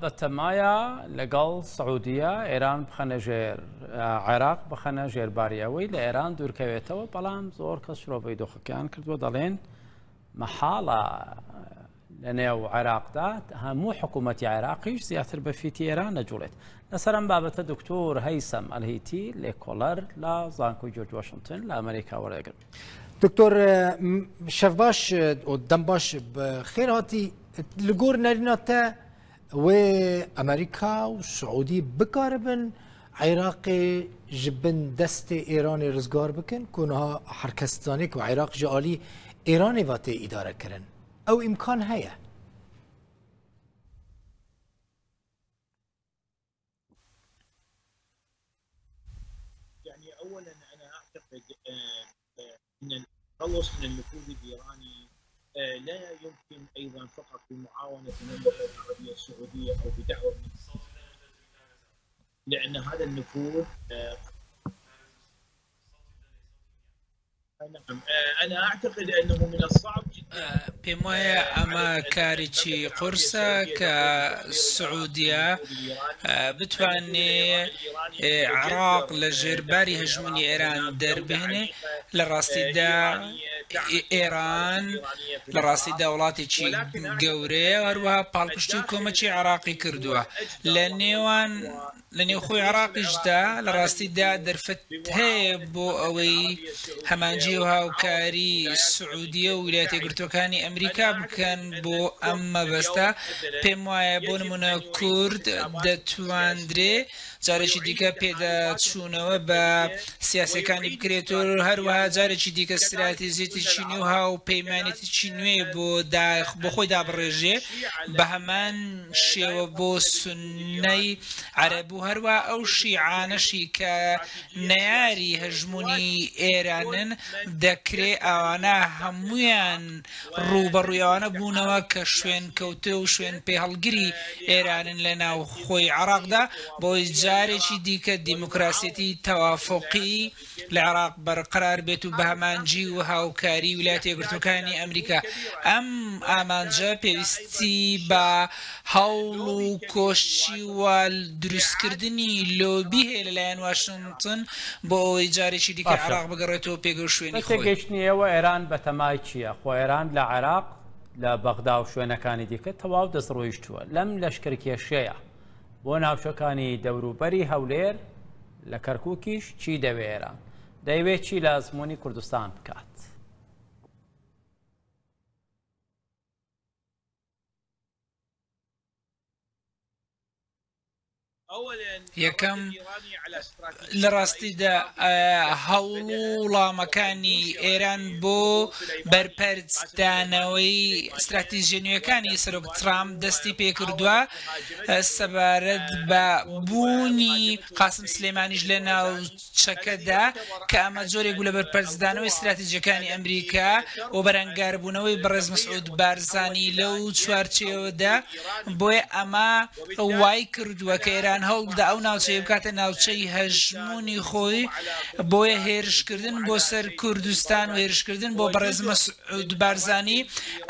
بەتەمایە لەگەڵ سعودیە ئێران بخەنە ژێر عێراق بخەنە ژێرباری ئەوەی لە ئێران دوورکەوێتەوە، بەڵام زۆر کەس شرۆڤەی دۆخەکەیان کردووە دەڵێن مەحاڵە لە نێو عێراقدا هەموو حکوومەتی عێراقیش زیاتر بە فیتی ئێران نەجوڵێت. لەسەر ئەم بابەتە دکتۆر هەیسەم ئەلهیتی لێکۆڵەر لە زانکۆی جۆرج واشنتن لە ئەمریکا وەرەگرم. دکتۆر شەف باش دەم باش خێر هاتی لە گۆر نەرینا تە وێ ئەمریکا و سعودی بکاربن عێراقی ji bin destê Îranê rizgar bikin ku niha her kes dizane ku Îraq ji alî Îranê ve tê îdarekirin. Ew îmkan heye. يعني أولا أنا أعتقد أن التخلص من النفوذ الإيراني لا يمكن أيضا فقط بمعاونة المملكة العربية السعودية أو بدعوة من لأن هذا النفوذ نعم أنا أعتقد أنه من الصعب جدا پێم وایە ئەمە کارێکی قورسە کە سعودیە بتوانێ عێراق لە ژێرباری هەژمونی ئێران دەربهێنێ. لە ڕاستیدا ئێران لە ڕاستیدا وڵاتێکی گەورەیە، هەروەها پاڵپشتی و کۆمەکی عێراقی کردووە. لە نێوان لە نێوخۆی عێراقیشدا لە ڕاستیدا دەرفەت هەیە بۆ ئەوەی هەمانجی و هاوکاری سعودیە و ویلایەتە یەکگرتووەکانی ئەمریکا بکەن بۆ ئەم مەبەستە. پێم وایە بۆ نمونە کورد دەتواندرێ جارێکی دیکە پێداچوونەوە بە سیاسەکانی بکرێت و هەروەها جارێکی دیکە ستراتیژیەتێکی نوێ و هاوپەیمانێتێکی نوێ بۆ بۆ خۆی دابڕێژێ بە هەمان شێوە بۆ سوننەی عەرەب و هەروەها ئەو شیعانەشی کە نەیاری هەژموونی ئێرانن دەکرێ ئەوانە هەموویان ڕووبەڕووی ئەوانە بوونەوە کە شوێنکەوتە و شوێن پێهەڵگری ئێرانن لە ناوخۆی عێراقدا بۆی جارێکی دیکە دیموکراسیەتی تەوافوقی لە عێراق بەرقەرار بێت و بە هەمانجی و هاوکاری ویلایەتە یەکگرتووەکانی ئەمریکا. ئەم ئامانجە پێویستی بە هەوڵ و کۆششی و دروستکردنی لۆبی هەیە لەلایەن واشنتن بۆ ئەوەی جارێکی دیکە باشە عێراق بگەڕێتەوە پێگە و بە شوێنی خۆی. تێگەیشتنی ئێوە ئێران بەتەمای چییە؟ خۆ ئێران لە عێراق لە بەغدا و شوێنەکانی دیکە تەواو دەستڕۆیشتووە لەم لەشکرکێشیەیە بۆ ناوچەکانی دەوروبەری هەولێر لە کەرکووکیش چی دەوێ ئێران دەیەوێت چی لە ئەزموونی کوردستان بکات؟ یەکەم، لە ڕاستیدا هەوڵ و وڵامەکانی ئێران بۆ بەرپەرچدانەوەی ستراتیژیە نوێکانی سەرۆک ترامپ دەستی پێکردووە سەبارەت بە بوونی قاسم سلێمانیش لە ناوچەکەدا کە ئەمە جۆرێک بوو لە بەرپەرچدانەوەی ستراتیژیەکانی ئەمریکا و بەرەنگاربوونەوەی بەڕێز مەسعود بارزانی لەو چوارچێوەدا، بۆیە ئەمە وای کردووە کە ئێران هەوڵبدا ئەو ناوچەیە بکاتە ناوچەی هەژموونی خۆی، بۆیە هێرشکردن بۆ سەر کوردستان و هێرشکردن بۆ بەڕێز مەسعود بارزانی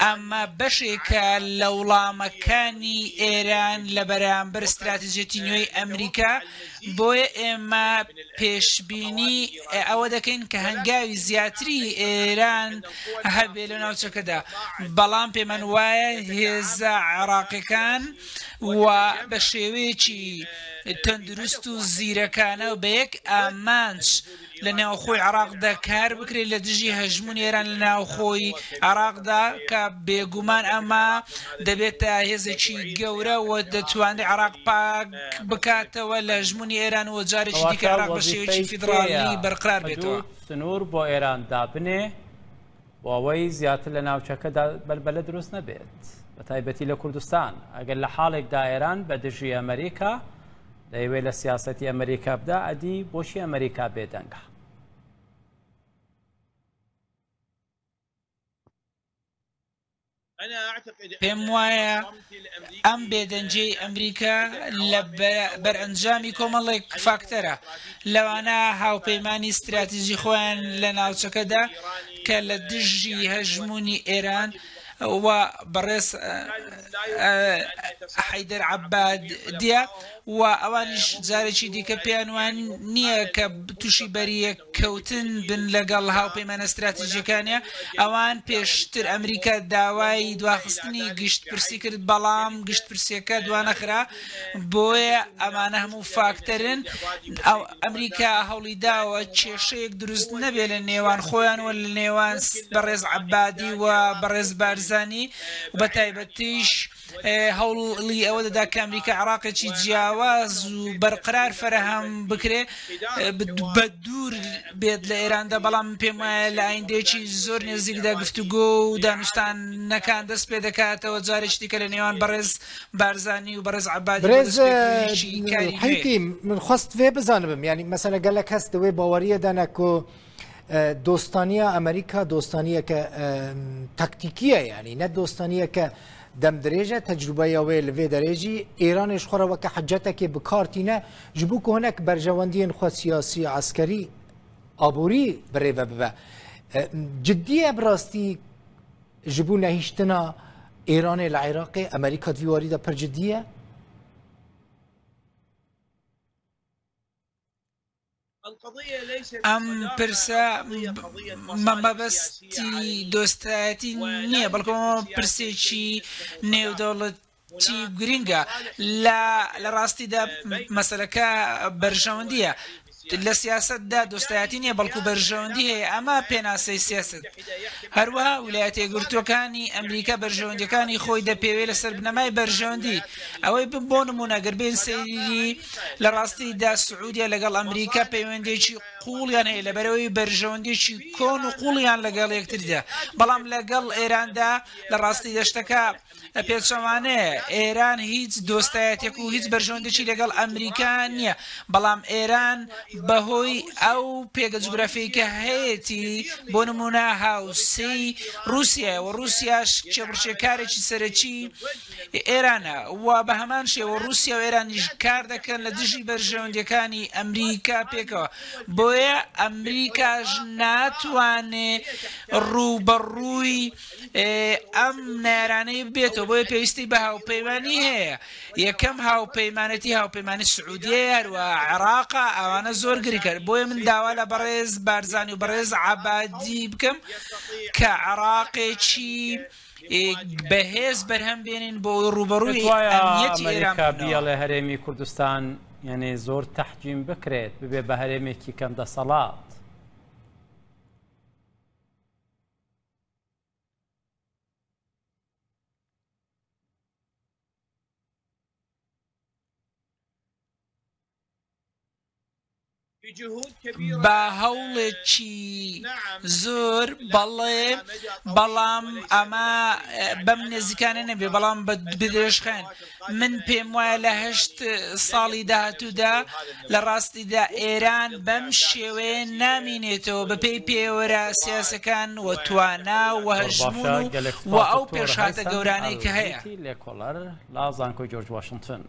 ئەمە بەشێکە لە وڵامەکانی ئێران لە بەرامبەر ستراتیژیەتی نوێی ئەمریکا، بۆیە ئێمە پێشبینی ئەوە دەکەین کە هەنگاوی زیاتری ئێران هەبێ لە ناوچەکەدا، بەڵام پێمان وایە هێزە عێراقیەکان و بە شێوەیەکی تەندروست و زیرەکانە و بە یەک ئامانج لە ناوخۆی عێراقدا کار بکرێت لە دژی هەژموونی ئێران لە ناوخۆی عێراقدا کە بێگومان ئەمە دەبێتە هێزێکی گەورە و دەتوانێت عێراق پاک بکاتەوە لە هەژموونی ئێران و جارێکی دیکە کەواتە عێراق بە شێوەیەکی وەزیفەی فیدڕاڵی کێیە بەرقرار بێتەوە. حدود سنوور بۆ ئێران دابنێ بۆ ئەوەی زیاتر لە ناوچەکەدا بەلبەلە دروست نەبێت بە تایبەتی لە کوردستان ئەگەر لە حاڵێکدا ئێران بە دژی ئەمریکا دەیەوێت لە سیاسەتی ئەمریکا بدا ئەدی بۆچی ئەمریکا بێدەنگە؟ پێم وایە ئەم بێدەنگیەی ئەمریکا لە بەرئەنجامی کۆمەڵێک فاکتەرە، لەوانە هاوپەیمانی ستراتیژی خۆیان لە ناوچەکەدا کە لە دژی هەژموونی ئێران. و بەڕێز حەیدەر عەبادیە و ئەوانیش جارێکی دیکە پێیان وان نییە کە تووشی بەریەک کەوتن بن لەگەڵ هاوپەیمانە ستراتیژیەکانیا. ئەوان پێشتر ئەمریکا داوای دواخستنی گشتپرسی کرد، بەڵام گشتپرسیەکە دوانەخرا، بۆیە ئەمانە هەموو فاکتەرن. ئەمریکا هەوڵی داوە کێشەیەک دروست نەبێت لە نێوان خۆیان و لە نێوان بەڕێز عەبادی و بەڕێز بارزانی و بە تایبەتیش هەوڵی ئەوە دەدا کە ئەمریکا عێراقێکی جیاواز و بەرقرار فەرەهەم بکرێ بە دوور بێت لە ئێراندا، بەڵام من پێم وایە لە ئایندەیەکی زۆر نێزیکدا گفتوگۆ و دانوستانەکان دەست پێ دەکاتەوە جارێکی دیکە لە نێوان بەڕێز بارزانی و بەڕێز عەبادی بۆ برێز دەستپێکردنی کاری نوێ. حیتی من خواست وێ بزانبم یعنی مەسەلە گەلە کەس دوێ باوەریە دەنە کو دۆستانیە ئەمریکا دۆستانیەکە تاکتیکیە یعنی نە دۆستانیەکە دەم درێژە تەجروبەیە وێ لە vê derê jî Îranê ji xwe re weke hecetekê bikartîne ji bo ku hinek berjewendiyên xwe siyasî, eskerî, aborî birêve bibe. Ciddiye bi rastî ji bo nehîştina Îranê li Iraqê Amerîka di vî warî de pir ciddiye؟ ئەم پرسە مەبەستی دۆستایەتی نییە، بەڵکو پرسێکی نێودەوڵەتی گرنگە. لە ڕاستیدا مەسەلەکە بەرژەوەندیە. لە سیاسەتدا دۆستایەتی نییە، بەڵکو بەرژەوەندی هەیە. ئەمە پێناسەی سیاسەت. هەروەها ویلایەتە یەکگرتووەکانی ئەمریکا بەرژەوەندیەکانی خۆی دەپێوێ لەسەر بنەمای بەرژەوەندی. ئەوەی بۆ نمونە گەر بێن سەیری لە ڕاستیدا سعودیە لەگەڵ ئەمریکا پەیوەندێکی قوڵیان هەیە لەبەرەوەی بەرژەوەندێکی کۆن و قوڵیان لەگەڵ یەکتردا، بەڵام لەگەڵ ئێراندا لە ڕاستی شتەکە پێچەوانەیە. ئێران هیچ دۆستایەتێک و هیچ بەرژەوەندێکی لەگەڵ ئەمریکا نییە، بەڵام ئێران بەهۆی ئەو پێگە جوگرافیەی کە هەیەتی بۆ نمونە هاوسێی ڕووسیایە و ڕووسیاش کێبڕکێکارێکی سەرەکی ئێرانە و بە هەمان شێوە ڕووسیا و ئێرانیش کار دەکەن لە دژی بەرژەوەندیەکانی ئەمریکا پێکەوە. بۆیە ئەمریکاش ناتوانێ ڕووبەڕووی ئەم نارانەی بێتەوە، بۆیە پێویستی بە هاوپەیمانی هەیە. یەکەم هاوپەیمانەتی هاوپەیمانی سعودیە هەروە عێراقا، ئەوانە زۆر گرنگن. بۆیە من داوا لە بەڕێز بارزانی و بەڕێز عەبادی بکەم کە عێراقێکی بەهێز بەرهەم بێنین بۆ ڕووبەڕووی ئەمنیەتی ئێران ئەمریکا بیڵێ هەرێمی کوردستان یعنی زۆر تەحجیم بکرێت ببێ بە هەرێمێکی کەم دەسەڵات. بە هەوڵێکی زۆر بەڵێ، بەڵام ئەمە بەم نێزیکانە نەبێ، بەڵام بە درێژخایەن. من پێم وایە لە 8 ساڵی داهاتوودا لە ڕاستیدا ئێران بەم شێوەیە نامینێتەوە بەپێی پێوەرە سیاسەکان و توانا و هەژمون و ئەو پێشهاتە گەورانەی کە هەیە. لێکۆڵەر لە زانکۆی جۆرج واشنگتن.